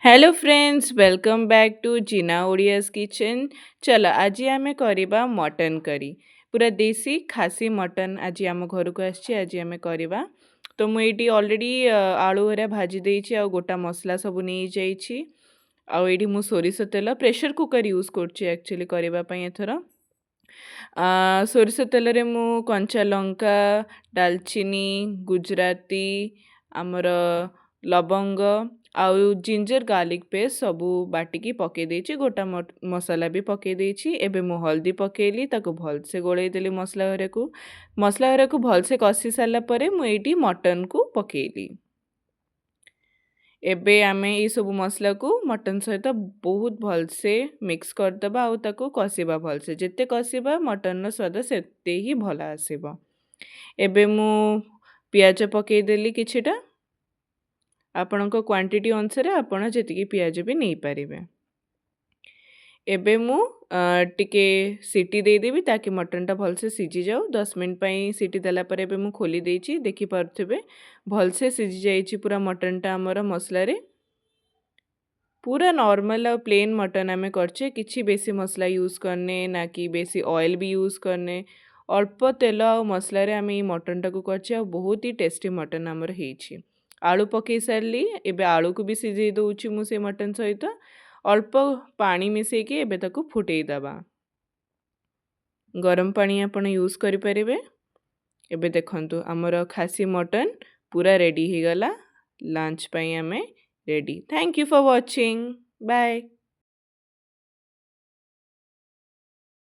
Hello friends, welcome back to Jina Odia's Kitchen। ଚାଲ, ଆଜି ଆମେ କରିବା ମଟନ୍ କରି। ପୁରା ଦେଶୀ ଖାସି ମଟନ୍ ଆଜି ଆମ ଘରକୁ ଆସିଛି, ଆଜି ଆମେ କରିବା। ତ ମୁଁ ଏଇଠି ଅଲରେଡ଼ି ଆଳୁ ହେରା ଭାଜି ଦେଇଛି ଆଉ ଗୋଟା ମସଲା ସବୁ ନେଇଯାଇଛି। ଆଉ ଏଇଠି ମୁଁ ସୋରିଷ ତେଲ, ପ୍ରେସର କୁକର୍ ୟୁଜ୍ କରୁଛି ଆକ୍ଚୁଆଲି କରିବା ପାଇଁ ଏଥର। ସୋରିଷ ତେଲରେ ମୁଁ କଞ୍ଚା ଲଙ୍କା, ଡାଲଚିନି, ଗୁଜୁରାତି, ଆମର ଲବଙ୍ଗ ଆଉ ଜିଞ୍ଜର ଗାର୍ଲିକ୍ ପେଷ୍ଟ ସବୁ ବାଟିକି ପକାଇ ଦେଇଛି। ଗୋଟା ମସଲା ବି ପକାଇ ଦେଇଛି। ଏବେ ମୁଁ ହଳଦୀ ପକାଇଲି, ତାକୁ ଭଲସେ ଗୋଳେଇ ଦେଲି ମସଲା ଘରକୁ। ମସଲା ଘରକୁ ଭଲସେ କଷି ସାରିଲା ପରେ ମୁଁ ଏଇଠି ମଟନକୁ ପକାଇଲି। ଏବେ ଆମେ ଏଇସବୁ ମସଲାକୁ ମଟନ୍ ସହିତ ବହୁତ ଭଲସେ ମିକ୍ସ କରିଦେବା ଆଉ ତାକୁ କଷିବା ଭଲସେ। ଯେତେ କଷିବା, ମଟନ୍ର ସ୍ୱାଦ ସେତେ ହିଁ ଭଲ ଆସିବ। ଏବେ ମୁଁ ପିଆଜ ପକାଇଦେଲି କିଛିଟା। ଆପଣଙ୍କ କ୍ୱାଣ୍ଟିଟି ଅନୁସାରେ ଆପଣ ଯେତିକି ପିଆଜ ବି ନେଇପାରିବେ। ଏବେ ମୁଁ ଟିକେ ସିଟି ଦେଇଦେବି, ତାକି ମଟନ୍ଟା ଭଲସେ ସିଝିଯାଉ। 10 ମିନିଟ୍ ପାଇଁ ସିଟି ଦେଲା ପରେ ଏବେ ମୁଁ ଖୋଲି ଦେଇଛି। ଦେଖିପାରୁଥିବେ, ଭଲସେ ସିଝି ଯାଇଛି ପୁରା ମଟନ୍ଟା ଆମର ମସଲାରେ। ପୁରା ନର୍ମାଲ୍ ଆଉ ପ୍ଲେନ୍ ମଟନ୍ ଆମେ କରିଛେ। କିଛି ବେଶୀ ମସଲା ୟୁଜ୍ କରିନେ ନା କି ବେଶୀ ଅଏଲ୍ ବି ୟୁଜ୍ କରିନେ। ଅଳ୍ପ ତେଲ ଆଉ ମସଲାରେ ଆମେ ଏଇ ମଟନ୍ଟାକୁ କରିଛେ ଆଉ ବହୁତ ହି ଟେଷ୍ଟି ମଟନ୍ ଆମର ହେଇଛି। ଆଳୁ ପକାଇ ସାରିଲି, ଏବେ ଆଳୁକୁ ବି ସିଝେଇ ଦେଉଛି ମୁଁ ସେ ମଟନ୍ ସହିତ। ଅଳ୍ପ ପାଣି ମିଶାଇକି ଏବେ ତାକୁ ଫୁଟେଇ ଦେବା। ଗରମ ପାଣି ଆପଣ ୟୁଜ୍ କରିପାରିବେ। ଏବେ ଦେଖନ୍ତୁ, ଆମର ଖାସି ମଟନ୍ ପୁରା ରେଡ଼ି ହେଇଗଲା। ଲଞ୍ଚ ପାଇଁ ଆମେ ready. Thank you for watching, bye.